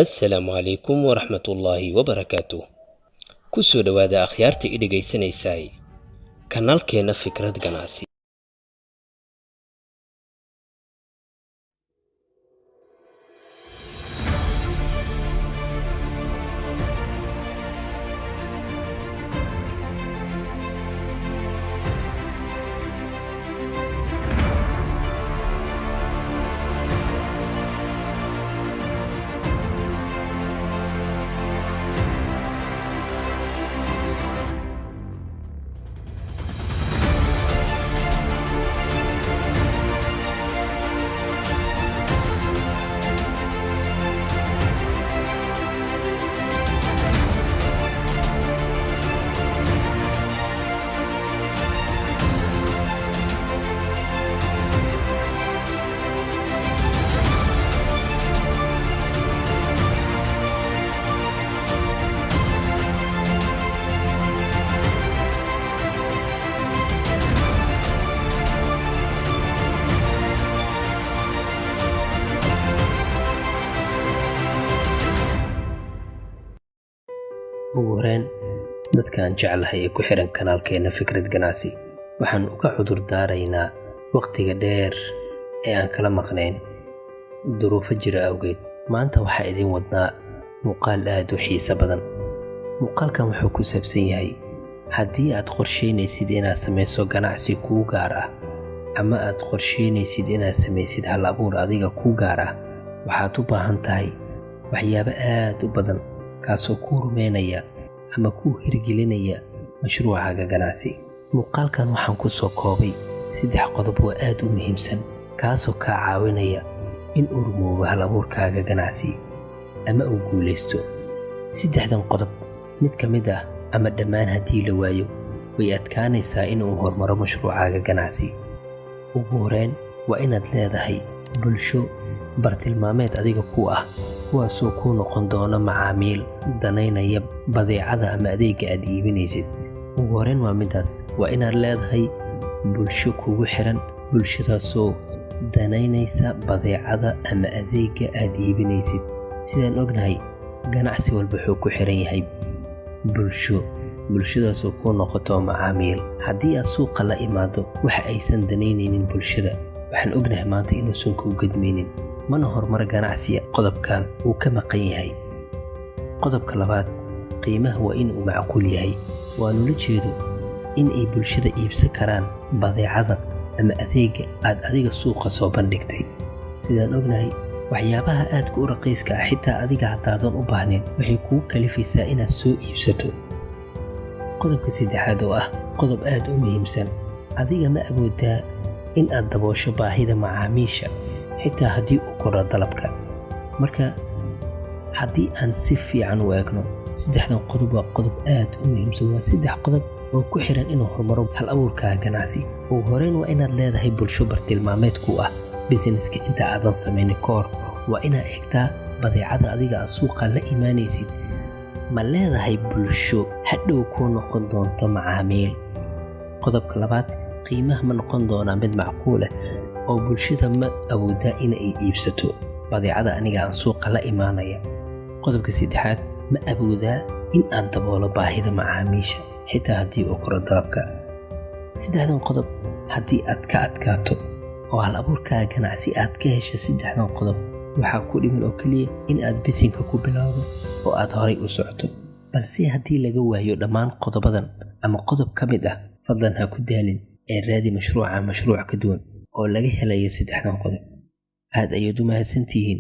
Assalaamu calaykum waraxmatullaahi wabarakaatuh. Ku soo dhowaada akhyaarta i dhegaysanaysaay kanaalkeenna Fikrad Ganacsi. Ugu horeen, dadkaan jeclahay ee ku xiran kanaalkeenna Fikrad Ganacsi, waxaan uga cudur daaraynaa waqtiga dheer ee aan kala maqnayn duruufo jira awgeed. Maanta waxaa idiin wadnaa muuqaal aad u xiiso badan. Muuqaalkan wuxuu ku saabsan yahay haddii aad qorsheynaysid inaad samayso ganacsi kuu gaar ah ama aad qorsheynaysid inaad samaysid hal abuur adiga kuu gaar ah, waxaad u baahan tahay waxyaabo aad u badan kaasoo kuu rumeynaya ama kuu hirgelinaya mashruucaaga ganacsi. Muuqaalkan waxaan ku soo koobay 3 qodob oo aad u muhiimsan, kaasoo kaa caawinaya in uu rumoobo hal abuurkaaga ganacsi ama uu guulaysto. 3dan qodob mid ka mid ah ama dhammaan haddii la waayo, way adkaanaysaa in uu horumaro mashruucaaga ganacsi. Ugu horeyn, waa inaad leedahay bulsho bartilmaameed adiga ku ah, kuwaasoo kuu noqon doona macaamiil danaynaya badeecada ama adeegga aad iibinaysid. Ugu horeyn waa midaas, waa inaad leedahay bulsho kugu xiran, bulshadaasoo danaynaysa badeecada ama adeegga aad iibinaysid. Sidaan ognahay, ganacsi walba wuxuu ku xiran yahay bulsho, bulshadaasoo kuu noqoto macaamiil. Haddii aad suuqa la imaado waxa aysan danaynaynin bulshada, waxaan ognahay maanta inuusan kuu gadmaynin, mana horumar ganacsi qodobkan uu ka maqan yahay. Qodobka labaad, qiimaha waa in uu macquul yahay. Waanula jeedo in ay bulshada iibsan karaan badeecada ama adeegga aad adiga suuqa soo bandhigtay. Sidaan ognahay, waxyaabaha aadka u raqiiska ah xitaa adiga haddaadan u baahnayn waxay kugu kalifaysaa inaad soo iibsato. Qodobka saddexaad oo ah qodob aad u muhiimsan, adiga ma awoodaa in aad daboosho baahida macaamiisha xitaa haddii uu kordho dalabka. Marka haddii aan si fiican u eegno, 3dan qodob waa qodob aad u muhiimsan. Waa 3 qodob oo ku xiran inuu horumaro hal abuurkaaga ganacsi. Ugu horeyn, waa inaad leedahay bulsho bartilmaameed ku ah businesska. Inta aadan samaynin ka hor, waa inaad eegtaa badeecada adiga aad suuqa la imaanaysid ma leedahay bulsho hadhow kuu noqon doonto macaamiil. Qodobka labaad, qiimaha ma noqon doonaa mid macquul ah oo bulshada ma awoodaa in ay iibsato badeecada aniga aan suuqa la imaanaya. Qodobka saddexaad, ma awoodaa in aad daboolo baahida macaamiisha xitaa haddii uu koro dalabka. 3dan qodob haddii aad ka adkaato oo hal abuurkaaga ganacsi aad ka hesho 3dan qodob, waxaa ku dhiman oo keliya in aad bisinka ku bilowdo oo aad horay u socoto. Balse haddii laga waayo dhammaan qodobadan ama qodob ka mid ah, fadlan ha ku daalin ee raadi mashruuca mashruuc ka duwan oo laga helayo 3dan qodob. Aad ayaad u mahadsantihiin.